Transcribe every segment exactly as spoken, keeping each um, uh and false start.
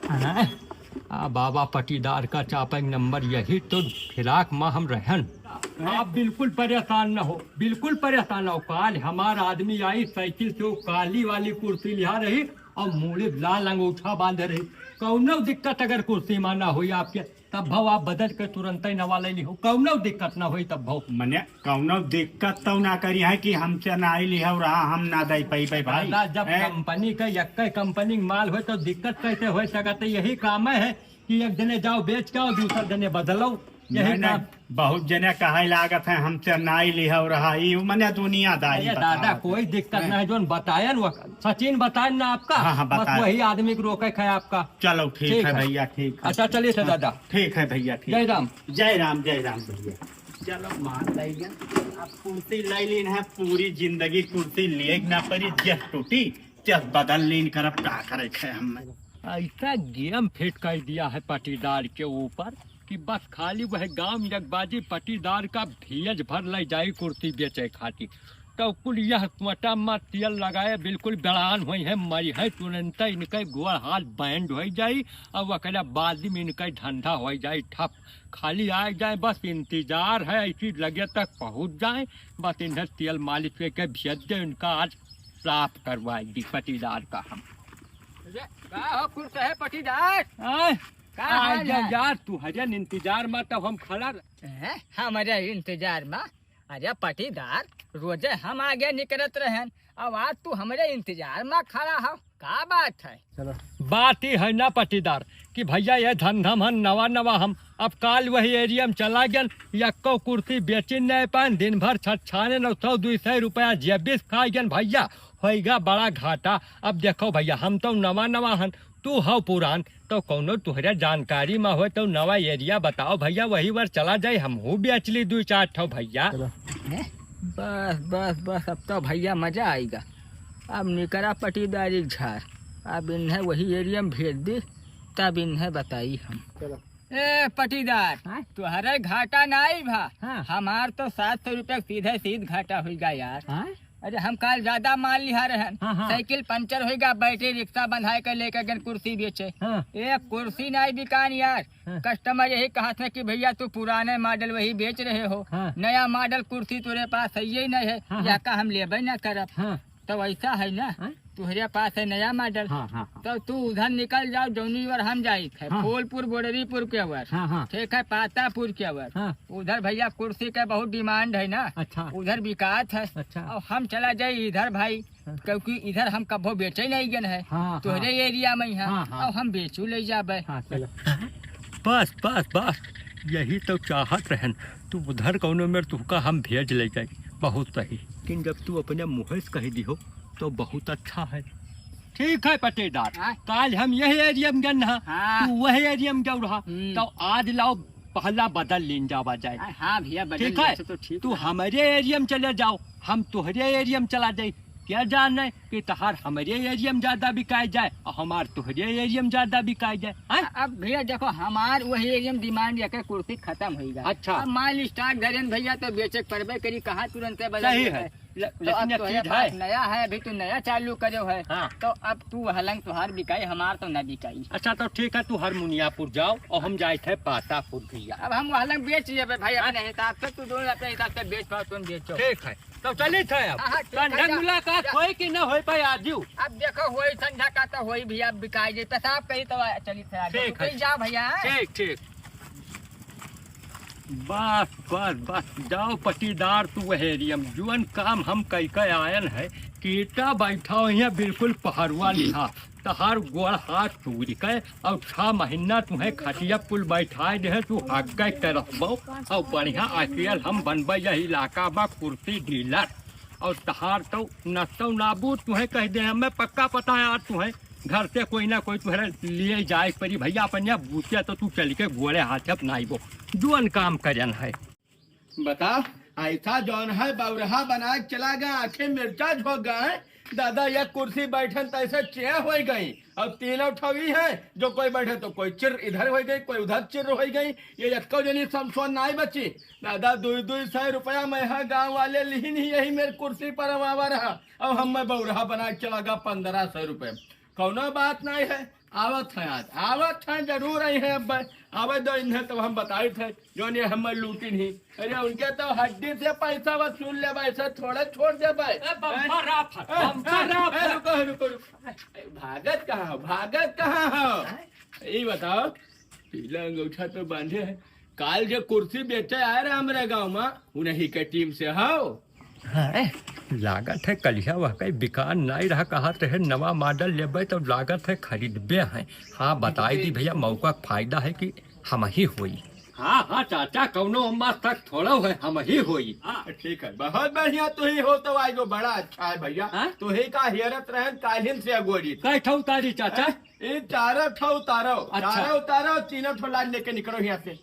हैं? आ बाबा पटीदार का चापक नंबर यही तो फिराक मा हम रहन। आप बिल्कुल परेशान न हो, बिल्कुल परेशान न हो। काल हमार आदमी आई साइकिल से, वो काली वाली कुर्सी लिहा रही और मूड़ी लाल अंगूठा बांधे रही। कौनो दिक्कत अगर कुर्सी मा ना होई आपके, तब भाव आप बदल के तुरंत ही नवा ले लिहो, कौनो दिक्कत ना होई तब भाव। मने कौनो दिक्कत तो ना करी है कि हमसे ना आई लिहो रहा, हम ना दे पाई भाई। दादा, जब हैं? कंपनी का यक्के कंपनी के माल होए तो दिक्कत कैसे हो सकत है? यही काम है कि एक जने जाओ बेच के आओ, दूसर जने बदलो, यही नहीं, नहीं, काम। बहुत जने कहे लागत है हमसे नाई लिहो रहा, ई मने दुनियादारी अरे दादा, बतावत है। कोई दिक्कत हैं? नहीं, जोन बतायन वो सचिन बतायन ना आपका, हाँ, हाँ, बस बतायन। वही आदमी को रोके है आपका। चलो ठीक ठीक है है। भैया, ठीक है। अच्छा, चलिए थे हाँ, दादा। ठीक है भैया, ठीक। जय राम। जय राम, जय राम भैया। चलो मान लेंगे, अब कुर्सी ले लीन है, पूरी जिंदगी कुर्सी लिए ना परी, जस टूटी जस बदल लीन करब, का करे है हमें। ऐसा गेम फिट कर दिया है पटीदार के ऊपर कि बस खाली वह गांव जगबाजी पटीदार का भेज भर ले जाई कुर्सी बेचे खातिर। तो कुल यह कुआटा मा तेल लगाए बिल्कुल बेड़ान होई है, मरी है तुरंत, इनके गोड़ हाथ बैंड हो जाई और ओकरे बाद में इनके धंधा हो जाई ठप। खाली आ जाए, बस इंतजार है, ऐसी लगे तक पहुँच जाए, बस इन्हें तेल मालिश करके भेज दे, इनका आज साफ करवाई दी पटीदार का हम। अरे, का हो खुश है पटीदार? आय, का आ हाल जा है? यार, तू हजन इंतजार मा तब हम खड़ा रह- हैं? हमारे इंतजार मा? अरे पटीदार, रोजे हम आगे निकलत रहन, अब आज तू हमरे इंतजार मा खड़ा हो, का बात है? चलो। बात ही है ना पटीदार कि भैया ये धंधा में नवा नवा हम, अब काल वही एरिया में चला गन, यक्को कुर्सी बेचिन नहीं पाएन, दिन भर छछाने नौ सौ दुई सौ रुपया जेबिस खा गन भैया, होइगा बड़ा घाटा। अब देखो भैया, हम तो नवा नवा हन, तू हौ पुरान, तो कौनो तुहरे जानकारी मा होए तो नवा एरिया बताओ भैया, वही वर चला जाए, हमहू बेच ली दुई चार ठो भैया। चलो। हैं? बस बस बस, अब तो भैया मजा आएगा। अब निकरा पटीदारी झार, अब इन्हें वही एरिया में भेज दी, तब इन्हें बताई हम। चलो। ए पटीदार, हाँ? तुहरे घाटा नाई भा, हाँ। हमार तो सात सौ रुपया सीधे सीध घाटा होइगा यार। हाँ? अरे हम काल ज्यादा माल लिहा रहन, हाँ, हाँ। साइकिल पंचर होइगा, बैटरी रिक्शा बंधाए के लेके गन कुर्सी बेचे। हाँ। एक कुर्सी नाई बिकान यार। हाँ। कस्टमर यही कहत है कि भैया तू पुराने मॉडल वही बेच रहे हो, हाँ। नया मॉडल कुर्सी तोरे पास है ही नहीं है, हाँ, हाँ। या का हम लेबे ना करब। हाँ। तो ऐसा है ना, हाँ? तुहरे पास है नया मॉडल, हाँ, हाँ, हाँ। तो तू उधर निकल जाओ, जौनी ओर हम जाइत है, हाँ। फूलपुर बोडरीपुर के ओर, हाँ, हाँ। ठीक है, पातापुर के ओर। हाँ। उधर भैया कुर्सी के बहुत डिमांड है ना, अच्छा। उधर बिकात है। अच्छा। और हम चला जाए इधर भाई, हाँ। क्योंकि इधर हम कभो बेचे नहीं गन है, हाँ, हाँ। तोहरे एरिया में ही है, हाँ, हाँ। और हम बेचू ले जाबे। हाँ, चलो। बस, बस, बस, यही तो चाहत रहन, तू उधर कौनो मेर तुहका हम भेज ले जाई, बहुत सही। लेकिन जब तू अपने मुँह से कह दिहो, तो बहुत अच्छा है। ठीक है पटीदार, हाँ। काल हम यही एरिया में गन हा, हाँ। तू वही एरिया में जाऊ रहा, हम्म। तो आज लाओ पहला बदल लीन जावा जाए। हाँ, हाँ भैया, बदल ठीक है? लिया तो ठीक तू है। हमारे एरिया में चले जाओ, हम तोहरे एरिया में चला जाई। क्या जाने कि तहार हमारे एरिया में ज्यादा बिकाई जाए और हमार तोहरे एरिया में ज्यादा बिकाई जाए, हैं? अब भैया देखो, हमार वही एरिया में डिमांड या के कुर्सी खत्म होइगा। अच्छा। अब माल स्टॉक धरेन भैया, तो बेचे के पड़बे करी, कहाँ तुरंत बदल सही देबे? है। ल-, तो अब लेकिन एक तोहरे चीज पास है। नया है, अभी तू नया चालू करो है। हाँ। तो अब तू हलंग तोहार बिकाई, हमार तो ना बिकाई। अच्छा, तो ठीक है, तू हरमुनियापुर जाओ और हम जाइत है पातापुर भैया। अब हम हलंग बेच लेबे भाई, हाँ। अपने हिसाब से, तू दोनों अपने हिसाब से बेच पाओ, तुम बेचो। ठीक है, तो चलित है अब। हाँ, हाँ, ठीक है, संझा जा, मुलाकात जा। होई कि ना होई पाई आजू? अब देखो, होई संझा का तो होई भैया, अब बिकाई जाई, पेशाब करी तो चलित है आजू। ठीक है। तुम जाओ भैया, हाँ? ठीक, ठीक। बस, बस, बस, जाओ पटीदार तू वह एरिया में, जुअन काम हम कई के आयन है, कि ईटा बैठाओ यहाँ बिल्कुल पहरुआ लिहा, तहार गोड़ हाथ टूट के, और छह महीना तुहें खटिया पुल बैठाए दे, तू हग्गे तरसबो, और बढ़िया अकेल हम बनबे यह इलाका में कुर्सी डीलर, और तहार तो नसो नाबूद तुहें कह दे, हमें पक्का पता है यार तुहें। घर से कोई ना कोई तुहरे लिए जाए के परी भैया, अपन यहाँ बूते तो तू चल के गोड़े हाथे अपनाइबो, जुअन काम करन है। बता, ऐसा जौन है बौरहा बना के चला गए, आंखें मिर्चा झोंक गए। दादा, एक कुर्सी बैठन तैसे चेह हो गई, और तीनों ठगी है, जो कोई बैठे तो कोई चिर इधर हो गई, कोई उधर चिर हो गई। ये यक्को जनी समसोन नाई बची। दादा, दुई दुई सौ रुपया मैं हा गाँव वाले लिहिन ही यही मेरे कुर्सी पर हमावा रहा, और हम मैं बौरहा बना के चला गया पन्द्रह सौ रुपये। कौनो बात नहीं है, आवत है आज, आवत है, जरूर आई है। अब आवे दो इन्हें, तब हम बताइत है, जौन ये हमर लूटिन ही। अरे, उनके तो हड्डी से पैसा वसूल लेबे, ऐसे थोड़े छोड़ देबे। ए, बम्पर ऑफर, ए, बम्पर ए, ऑफर। ए, रुको, रुको, रुको। ए, भागत कहाँ हो, भागत कहाँ हो? हैं? ई बताओ, पीला अंगूठा तो बांधे है। काल जे कुर्सी बेचे आए रहे हमरे गाँव में, उन्हीं के टीम से हो। हैं? लागत है कलिया वह कहीं बिकान नाई रहा, कहत रहे नवा मॉडल लेबे तो लागत है खरीदबे हैं। हाँ, बताई दी भैया, मौका के फायदा है कि हम ही होई। हाँ, हाँ चाचा, कौनो मस्तक थोड़ो है, हम ही होई। हाँ। ठीक है, बहुत बढ़िया, तू ही हो तो आई गो, बड़ा अच्छा है भैया। हाँ? तू ही का हेरत रहन कालिन से अगोरी। कै ठो उतारी चाचा? हाँ? ई चारों ठो उतारो, अच्छा। चारों उतारो, तीनों ठो लाद लेके निकलो यहाँ से।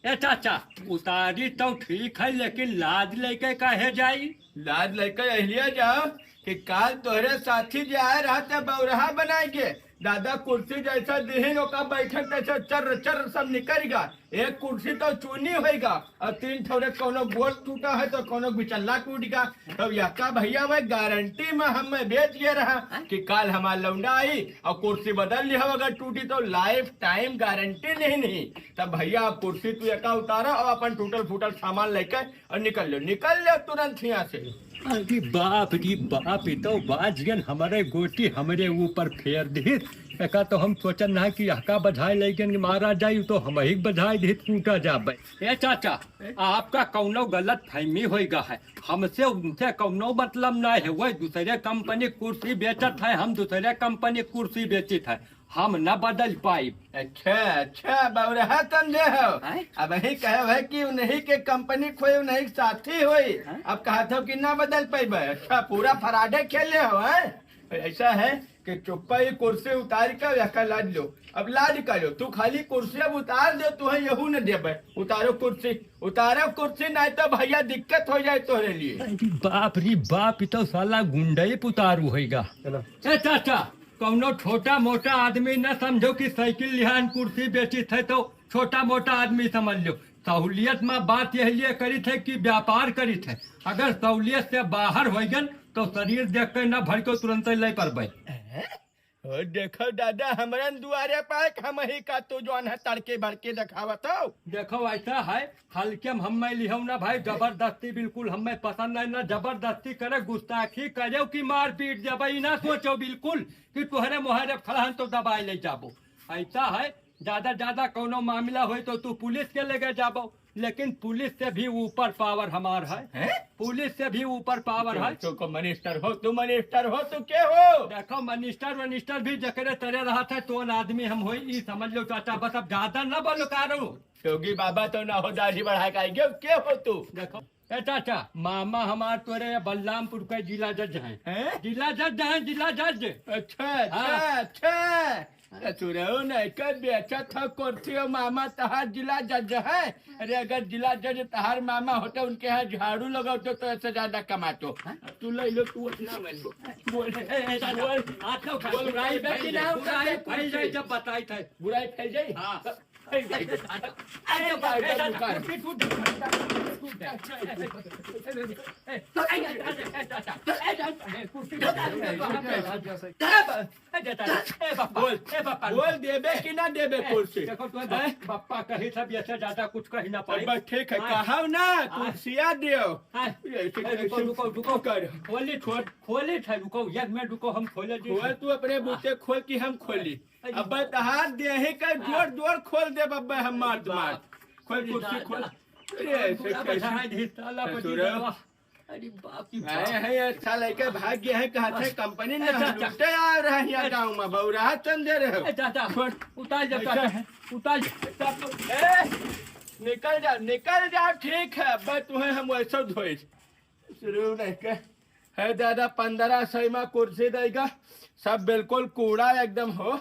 ए चाचा, उतारी तो ठीक है, लेकिन लाद लेके काहे जाई? लाद लेके एहलिए जाओ कि काल तोहरे साथी जे आए रहते बौरहा बनाए के, दादा कुर्सी जैसा दिहिन ओका बैठक तैसा चर्र चर्र सब निकल गा। एक कुर्सी तो चूनी होइगा और तीन ठौरे कौनो गोल टूटा है तो कौनो बिचल्ला टूट गा। तब यक्का भैया वह गारंटी में हमें बेच गए रहा कि काल हमार लौंडा आई और कुर्सी बदल ली हो, अगर टूटी तो लाइफ टाइम गारंटी नहीं, नहीं। तब भैया आप कुर्सी तू एका उतारा और अपन टूटल फूटल सामान लेके और निकल लो, निकल लो तुरंत यहाँ से। अरे बाप रे बाप, ई तो बाजियन हमरे गोटी हमरे ऊपर फेर दिहित। एका तो हम सोचन ना कि यहका बझाए लइगन कि मारा जाई, तो हम ही बझाए दिहित, कूटा जाबे। ए चाचा, आपका कौनो गलत फहमी होइगा है। हमसे उनसे कौनो मतलब ना है, वह दूसरे कंपनी कुर्सी बेचत है, हम दूसरे कंपनी कुर्सी बेचित है। हम न बदल पाइब। अच्छा, अच्छा, बौरहा समझे हो। हैं? अब यही कहे हो कि उन्हीं के कंपनी खोई, उन्हीं के साथी होई। हैं? अब कहत हो कि ना बदल पाइबे। अच्छा, पूरा फराडे खेले हो, हैं? ऐसा है कि चुप्पा ही कुर्सी उतार के यका लाद लो। अब लाद का लो, तू खाली कुर्सी अब उतार दे, तू है यहू न देबे। उतारो कुर्सी, उतारो कुर्सी, नहीं तो भैया दिक्कत हो जाए तोहरे लिए। अरे बाप रे बाप, ई तो साला गुंडई पुतारू होइगा। चलो। ए चाचा, कौनो छोटा मोटा आदमी न समझो कि साइकिल लिहान कुर्सी बेचित है तो छोटा मोटा आदमी समझ लो। सहूलियत में बात यह लिए करित है कि व्यापार करित है। अगर सहूलियत से बाहर होइगन तो शरीर देख के न भड़को, तुरंत ले परबे। ओ देखो दादा, हमरन दुआरे पाए हम ही का तू जौन है तड़के भड़के देखावत हो। देखो ऐसा है, हल्के में हमें लिहो ना भाई, जबरदस्ती बिल्कुल हमें पसंद है ना, जबरदस्ती करे, गुस्ताखी करे कि मारपीट देबे, ई ना सोचो बिल्कुल कि तोहरे मोहरे खड़हन तो दबाए ले जाबो। ऐसा है, ज्यादा ज्यादा कौनो मामला होई तो तू पुलिस के लेके जाबो, लेकिन पुलिस से भी ऊपर पावर हमार है। हैं? पुलिस से भी ऊपर पावर है। तू को मिनिस्टर हो, तू मिनिस्टर हो, तू के हो? देखो, मिनिस्टर विनिस्टर भी जकरे तरे रहत है, तोन आदमी हम होई, ई समझ लो चाचा। बस अब ज्यादा न बोलो कारो। योगी बाबा तो ना हो, दाढ़ी बढ़ा के आई गयो, के हो तू? देखो, ए चाचा, मामा हमार तोरे बलरामपुर के जिला जज हैं। हैं? जिला जज हैं, जिला जज। अच्छा, अच्छा, हाँ। अच्छा। ससुरऊ नहीं के बेचत हो कुर्सी हो, मामा तहार जिला जज है। अरे अगर जिला जज तहार मामा होते, उनके यहाँ झाड़ू लगाते तो ऐसे ज्यादा कमातो। हाँ? तू ले लो, तू अपना मन बोल। बोल, ए, ए, ए, चाचा, बोल। हाथ ना उठा, बोल, बुराई बुराई फैल जाए, फैल जाए, बुराई फैल जाए। जब बताई था। बुराई फैल जाए? हाँ। फैल जाए। अरे, अरे, अरे, अरे, अरे, अरे, अरे, अरे, बोल, देबे कि ना देबे कुर्सी? देखो, तू बप-, हैं? बप्पा कही था, बेटा ज्यादा कुछ कही ना पाई। बस ठीक है, हाँ। कहाओ ना, हाँ। कुर्सिया दियो। हाँ। ये, ये, ए, रुको, ये, रुको, रुको। कर। खोली, छोड़। खोली था, रुको, एक मिनट रुको, हम खोले जी। खोल तू अपने बूते, खोल कि हम खोली? अरे अब तहार देहे का हाँ। जोड़, जोड़ खोल दे बब्बे, हम मार, मार। बाप। खोल अरे कुर्सी, दादा। खोल। अरे, ऐसे पूरा कैसे? बधाई दे, साला ससुरा। बजी बाबा। अरे बाप की आए बाप। हैं, अच्छा लड़का भाग गया है, कहाँ से हाँ। कंपनी ए, ना चाचा। लूटे आ रहा है यहाँ ए, गाँव में, बौरा समझे रहे हो। ए, चाचा, छोड़। उतार जा, ऐसा चाचा। है। उतार जा। चाचा, ए, निकल जा, निकल जा, ठीक है, अब तुम्हें हम वैसे धोए। शुरू नहीं के। है दादा, पन्द्रह सौ में कुर्सी देगा, सब बिल्कुल कूड़ा एकदम हो।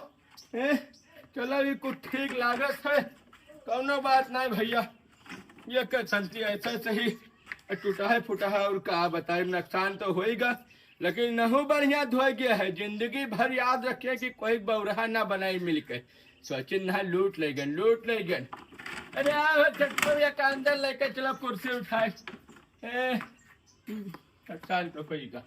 ए, चलो, ये कुछ ठीक लागत है, कौनो बात नहीं भैया। ये कर संती ऐसा सही टूटा है, फूटा है, और का बताए, नुकसान तो होएगा, लेकिन नहु बढ़िया धोए गया है। जिंदगी भर याद रखिए कि कोई बौरहा ना बनाई मिलके। सोचिन ना, लूट लेगन, लूट लेगन। अरे आओ, चक्कर या का अंदर लेके चलो, कुर्सी उठाए। ए, नुकसान तो होएगा।